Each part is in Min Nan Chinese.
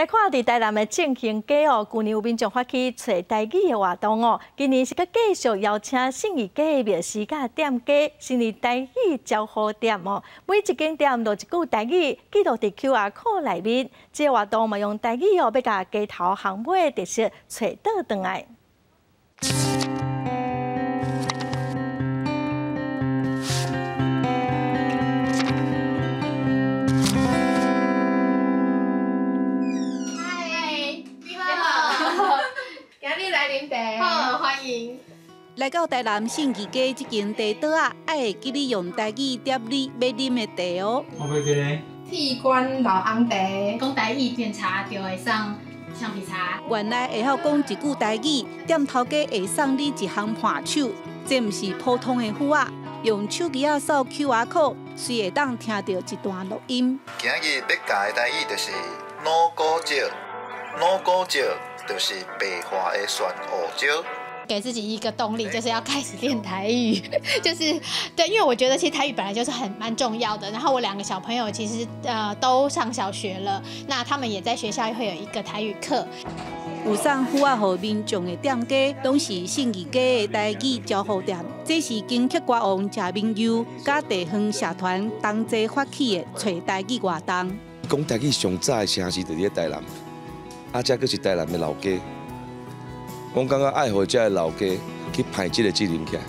來看佇台南的正興街哦，舊年有民眾發起揣台語的活動哦，今年是閣繼續邀請信義街的繆斯佮店家成立台語招呼店哦，每一間店落一句台語，記錄佇 QR code 內面。這個活動嘛用台語哦，欲共街頭巷尾的特色揣倒轉來。好，歡迎來到台南信義街這間茶桌仔，愛會記你用台語點你欲啉的茶哦。我欲這个。鐵觀老翁茶，講台語點茶就會送橡皮擦。原來會曉講一句台語，店頭家會送你一項伴手，這毋是普通的符仔，用手機仔掃 QR code，隨會當聽著一段錄音。今日欲教的台語就是老古石，老古石就是白花的酸胡椒。給自己一個動力，就是要開始練台語，就是對，因為我覺得其實台語本來就是很蠻重要的。然後我兩個小朋友其實都上小學了，那他們也在學校會有一個台語課。有送符仔予民眾的店家，攏是信義街的台語招呼店。這是金曲歌王謝明佑佮地方社團同齊發起的揣台語活動。講台語上早的城市就佇咧台南，啊，這閣是台南的老街。我感覺愛予這个老街去排這個責任起來，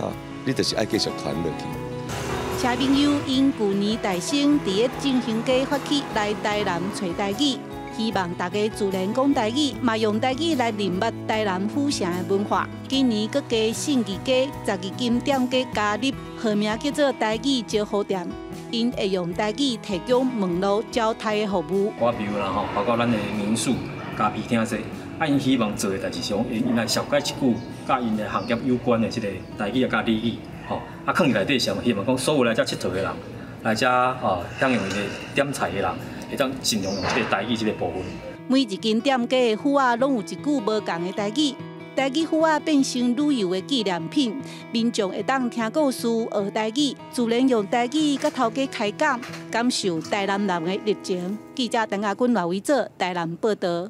啊，你就是愛繼續傳落去。謝明佑𪜶舊年大生佇咧正興街發起來台南揣台語，希望大家自然講台語，嘛用台語來認捌台南府城的文化。今年閣加信義街12間店家加入，號名叫做台語招呼店，𪜶會用台語提供問路招待的服務。我比如啦吼，包括咱的民宿、咖啡廳這。啊，𪜶希望做的代誌是講，𪜶來紹介一句佮𪜶的行業有關的這个台語啊，佮俚語，吼，啊，囥佇內底是希望講所有來遮𨑨迌的人，來遮哦享用𪜶的點菜的人，會當盡量用這个台語這个部分。每一間店家的符仔攏有一句無仝的台語，台語符仔變成旅遊的紀念品，民眾會當聽故事、學台語，自然用台語佮頭家開講，感受台南人的熱情。記者陳亞君、賴維哲台南報導。